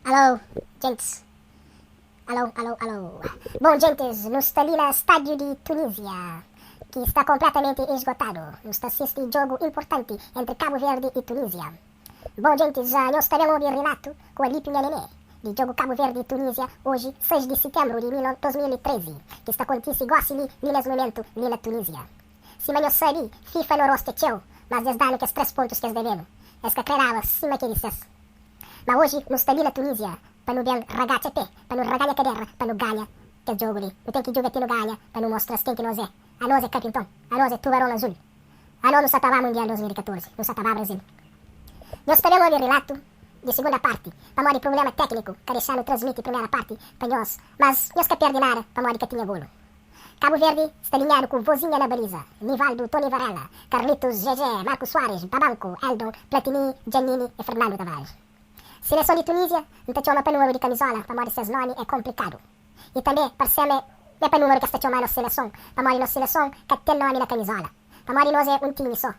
Alô, djentis. Alô, alô, alô. Bon, djentis, nu sta li na stádiu di Tunízia, ki sta konpletamenti esgotadu. Nu sta sisti djogu inpurtanti entri Kabu Verdi i Tunízia. Bon, djentis, nhos ta ben obi rilatu ku Alípiu Nha Nené di djogu Kabu Verdi i Tunízia oji, 6 di sitenbru di 2013, ki sta kontise gosi li, li nes mumentu, li na Tunízia. Sima nhos sabe, FIFA no rostia txeu, mas es da-nu kes 3 pontus ki es debe-nu. Es ka kre daba sima ki é di ses. Ma oji nu sta li na Tunisia pa nu ben ragatxa pé, pa nu raganha kadera, pa nu ganha kes djogu li. Nu ten ki djuga ti nu ganha pa nu mostra-s ken ki nos é. Anos é kapinton, anos é tubaron azul. Anos nu sa ta ba Mundial 2014, nu sa ta ba Brazil. Nhos ta ben obi rilatu di sigunda parti pamodi prublema tekniku ka dexa-nu transmiti primera parti pa nhos, mas nhos ka perde nada pamodi ka tinha golu. Kabu Verdi sta linhadu ku Vozinha na baliza, Nivaldo, Tony Varela, Carlitos, Gegé, Marcos Soares, Babanco, Eldon, Platini, Djaniny e Fernando Tavares. Sileson di Tunisia N ta txoma pa numeru di kamizola pamodi ses nomi é konplikadu. I tanbe parse-m é pa numeru ki es ta txoma nos sileson pamodi nos sileson ka ten nomi na kamizola. Pamodi nos é un timi so.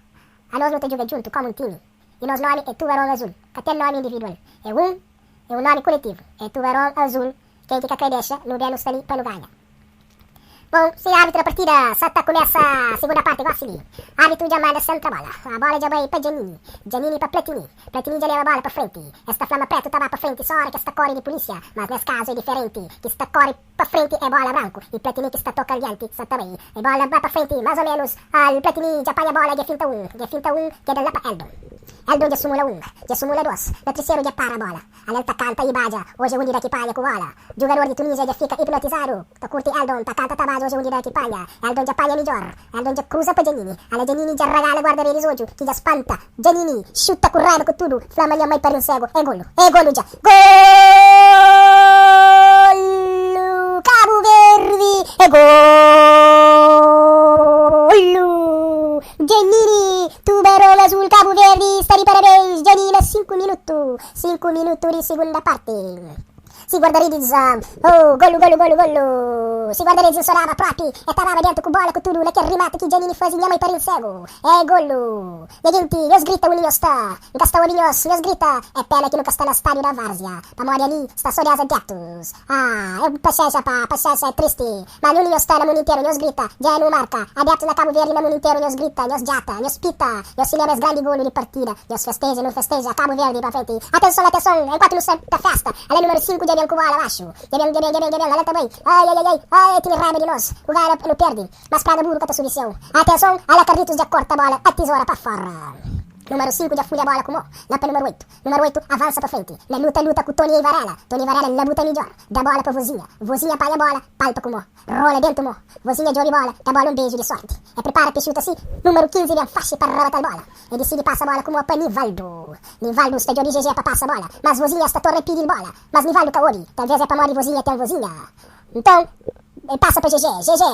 Anos nu ta djuga djuntu komu un timi. I nos nomi é Tubaron Azul. Ka ten nomi individual. É un é un nomi kuletivu. É Tubaron Azul. Ken ki ka kre dexa, nu ben nu sta li pa nu ganha. Bon, si arbitru da partida, sa ta kumesa segunda parti gosi li. Arbitru dja manda sentra bola. A bola dja bai pa Djanini. Djanini pa Platini. Platini dja leba bola pa frenti. Es ta fla ma pretu ta ba pa frenti so ora ki es ta kore di pulisia. Mas nes kazu e diferenti. Ki sta kore pa frenti e bola branku. I Platini ki sta toka dianti sa ta bai. E bola ba pa frenti mas o menus. Al Platini dja panha bola dja finta un. Dja finta un dja da la pa Eldon. Eldon dja sumula un. Dja sumula dos. Na triseru dja para bola. Ale-l ta kanta i badja, oji é undi da ki panha ku bola. Jugador di Tunisia dja fika ipnotizadu, ta kurti Eldon, ta kanta ta badja, oji é undi da ki panha. Eldon dja panha midjor, Eldon dja kruza pa Djaniny, ale Djaniny dja ragala guarda-redes odju ki dja spanta. Djaniny xuta ku raiba ku tudu, fla ma nha mai pari un segu, é golu, é golu dja. Golu! Kabu Verdi é golu! Djaniny, Tubaron Azul Kabu Verdi sta di parabéns, Djaniny na 5 minutu. 5 minutu di sigunda parti. Si guarda-redes Oh, golu, golu, golu, golu Si guarda-redes insodaba propi E ta baba dentu ku bola ku tudu Na kel rimati ki Djaniny fazi Nha mai pari-l segu É golu Nha genti, nhos grita undi nhos sta N ka sta obi nhos, nhos grita É pena ki nu ka sta na stádiu da Várzea Pamodi ali sta so 10 adeptus Ah, eu paxénxa pá, paxénxa é tristi Ma undi nhos sta na mundu interu nhos grita Dja nu marka Adeptus na Kabu Verdi na mundu interu nhos grita Nhos djata, nhos pita Nhos silebra es grandi golu di partida Nhos festeja, nu festeja Kabu Verdi pa frenti Atenson, atenson Enkuantu nu sta ta festa Ale numeru 5 dja ben ku bola baxu Dja ben, dja ben, dja ben, dja ben Ale ta bai Ai, ai, ai, ai Ai, tene raiba di nos Nu gana, nu perdi Mas praga buru ka ta subi seu Atenson, ale Carlitos dja korta bola A tizora pa fora Numeru 5 dja fulha bola ku mo La pa numeru 8 Numeru 8 avansa pa frenti Na luta, luta ku Tony Varela Tony Varela labuta midjor Da bola pa Vozinha Vozinha panha bola Palpa ku mo Rola dentu mo Vozinha djobe bola Da bola un beju di sorti E pripara pe xuta si Numeru 15 ben faxi pa rabata-l bola E disidi pasa bola ku mo pa Nivaldu Nivaldu sta djobe Jejé pa pasa bola Mas Vozinha sta torna pidi-l bola Mas Nivaldu ka obi Talvez é pamodi Vozinha ten vozinha Nton E pasa pa Jejé Jejé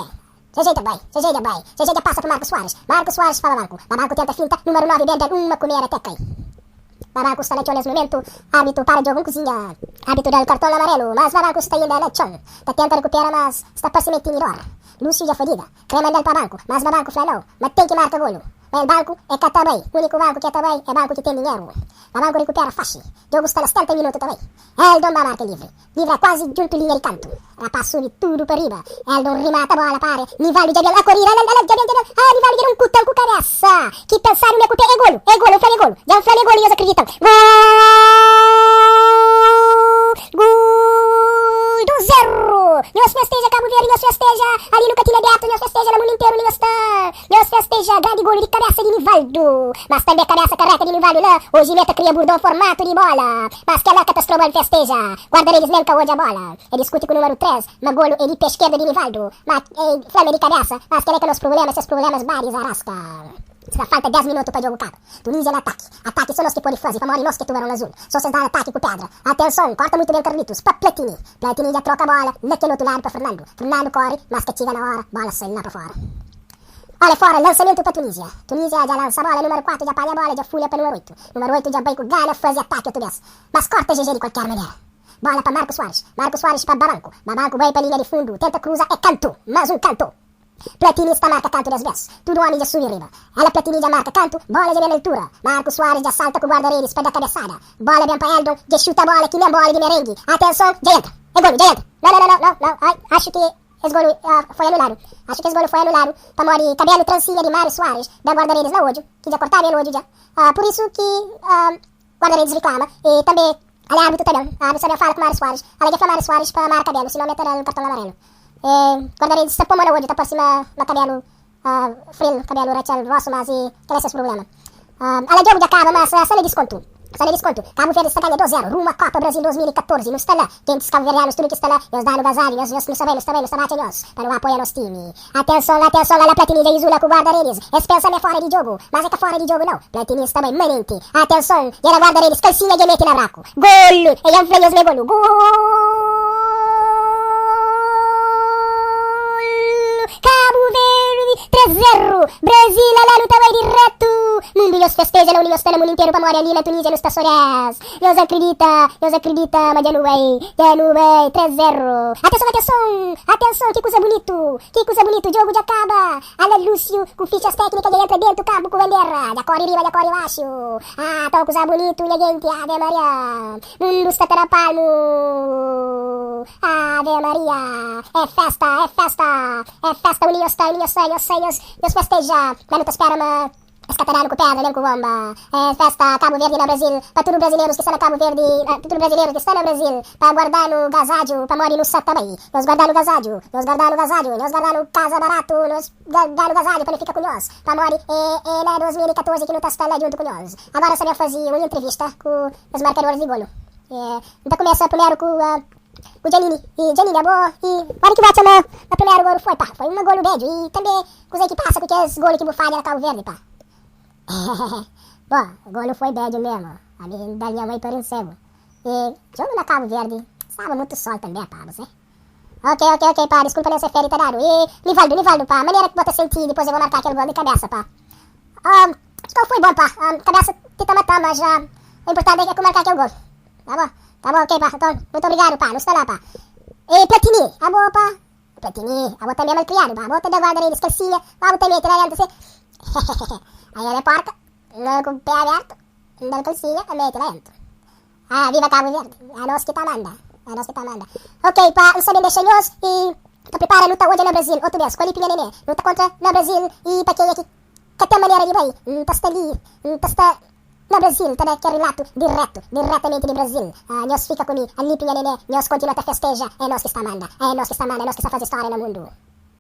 Jejé dja bai Jejé dja bai Jejé dja pasa pa Marcos Soares Marcos Soares pa Babanku Babanku tenta finta Numeru 9 ben da-l uma kumera te kai Babanku sta na txon nes mumentu Arbitu para djogu un kuzinha Arbitu da-l karton amarelu Mas Babanku sta inda na txon Ta tenta rekupera mas sta parse ma e tene dor Lusiu dja fadiga Kre manda-l pa banku Mas Babanku fla nau Ma ten ki marka golu Ma el banku e ka ta bai Uniku banku ki e ta bai e banku ki ten dinheru Babanku rekupera faxi Djogu sta na 70 minutu ta bai Eldon ba marka livri Livra kuazi djuntu linha di kantu. Rapaz subi tudu pa riba. Eldon rimata bola pa aria. Nivaldo dja ben a korida. Ala, ala, dja ben, dja ben. Ah, Nivaldo dja da un kutan ku kabesa. Ki pensadu me ku pe. É golu, é golu, N fla-m é golu. Dja N fla-m é golu, nhos akriditan. Gol! Gol! 2 0! Nhos festeja Kabu Verdi, nhos festeja ali nu ka tina adeptu, nhos festeja na mundu interu, nhos sta. Nhos festeja grandi golu di kabesa di Nivaldo. Mas tanbe kabesa kareka di Nivaldo la, oji me ta kria burdon formatu di bola. Mas kela ka ta stroba-l festeja. Guarda-redes nen ka odja bola. E diskuti ku numeru 3 ma golu e di pe skerda di Nivaldo. Ma e fla ma e di kabesa. Mas kela e ka nos prublema, ses prublemas ba dizaraska. Sta falta 10 minutu pa djogu kaba. Tunisia na ataki. Ataki so nos ki pode faze pamodi nos ki e tubaron azul. So ses da ataki ku pedra. Atenson! Korta muitu ben Carlitos pa Platini. Platini dja troka bola na kel otu ladu pa Fernando. Fernando kore, mas ka txiga na ora, bola sai la pa fora. Olha fora, lansamentu pa Tunisia. Tunisia dja lansa bola, numeru 4 dja panha bola, dja fulha pa numeru 8. Numeru 8 dja bai ku gana faze ataki otu bes. Mas korta GG di kualker manera. Bola pa Marco Soares. Marco Soares pa Babanco. Babanco bai pa linha di fundu, tenta kruza, é kantu! Mas un kantu! Platini sta marka kantu des bes. Tudu omi dja subi riba. Ala Platini dja marka kantu, bola dja ben na altura. Marco Soares dja salta ku guarda-redes pa da kabesada. Bola ben pa Eldon, dja xuta bola ki nen bola di merengi. Atenson, dja entra. É golu, dja entra. Nau, nau, nau, nau, nau, ai, axu ki es golu foi anuladu. Axu ki es golu foi anuladu pamodi kabelu transinha di Mario Soares da guarda-redes na odju, ki dja kortadu el odju dja. Pur isu ki guarda-redes riklama e tanbe ale arbitu ta ben. Arbitu sa ben fala ku Mario Soares. Ale dja fla Mario Soares pa mara kabelu, sinon me ta da-l karton amarelu. E guarda-redes sta po mo na odju, ta parse ma kabelu fril, kabelu ratxa-l rosu, mas e kel é ses prublema. Ala djogu dja kaba, mas sta na diskontu. Sta na diskontu. Kabu Verdi sta ganha 2 0 rumu a Kopa Brasil 2014. Nu sta la. Gentis kabuverdianus tudu ki sta la, nhos da-nu gazadju, nhos, nhos, nu sta bai, nu sta bai, nu sta ba atxa nhos pa nu apoia nos timi. Atenson, atenson, ala Platini dja izula ku guarda-redis. Es pensa ma é fora di djogu, mas é ka fora di djogu nau. Platini sta bai manenti. Atenson, dja da guarda-redis, kalsinha dja meti na braku. Golu! E dja N fla nhos ma é golu. Golu! Kabu Verdi 3 0 Brasil ala nu ta bai diretu Mundu nhos festeja na undi nhos sta na mundu interu pamodi ali na Tunisia nu sta so 10 Nhos akridita nhos akridita ma dja nu bai dja nu bai 3 0 Atenson atenson atenson ki kuza bunitu ki kuza bunitu djogu dja kaba ala Lucio ku fichas teknika dja entra dentu kampu ku bandera dja kori riba dja kori baxu ah ta kuza bunitu nha genti ave maria Mundu sta ta da palmu Ave Maria É festa, é festa, é festa Undi nhos sta, undi nhos sta, nhos sai, nhos, nhos festeja Ma nu ta spera ma es ka ta da-nu ku pedra nen ku bomba É festa, Kabu Verdi na Brazil Pa tudu brazilerus ki sta na Kabu Verdi Tudu brazilerus ki sta na Brazil Pa guarda-nu gazadju Pamodi nu sa ta bai Nhos guarda-nu gazadju, nhos guarda-nu gazadju Nhos guarda-nu kaza baratu Nhos da-nu gazadju pa nu fika ku nhos Pamodi é, é na 2014 ki nu ta sta la djuntu ku nhos Agora sa ben faze un entrevista ku es markadoris di golu. N ta kumesa primeru ku ku Djaniny. I Djaniny abo i ora ki bu atxa ma ma primeru golu foi pa foi uma golu bedju i tanbe kuze ki pasa ku kes golu ki bu fadja na Kabu Verdi pa. Bo golu foi bedju memu. Ami N dal nha mai pa rinsebo. I jogu na Kabu Verdi staba mutu sol tanbe pa bu se. Ok ok ok pa diskulpa nen se feri ta dadu. I Nivaldu Nivaldu pa manera ki bo ta senti dipos di bo marka kel gol di kabesa pa. Um, Kau foi bon pa um, kabesa ti ta mata mas uh, o importante é ku marka kel gol. Tá bom? Tá bom, ok pa. Então, muito obrigado pa. Nu sta lá pa. E Platini, abo pa. Platini, abo também é malcriado pa. Abo ta da guarda-redes calcinha, abo ta mete lá dentro se. Aí ela é porca, não com o pé aberto, não dá calcinha, mete lá dentro. Ah, viva Cabo Verde, é nós que tá manda, é nós que tá manda. Ok, pa N sabe dexa nhos e ta prepara luta odja na Brasil, otu bes, kuali pinha nene, luta kontra na Brasil e pa kenha ki ka ten manera di bai, N ta sta li, N ta sta na Brasil ta da kel rilatu diretu, diretamenti di Brasil. Ah, nhos fika ku mi, ali pinha nene, nhos kontinua ta festeja, é nós ki sta manda, é nós ki sta manda, é nós ki sta faze stória na mundu.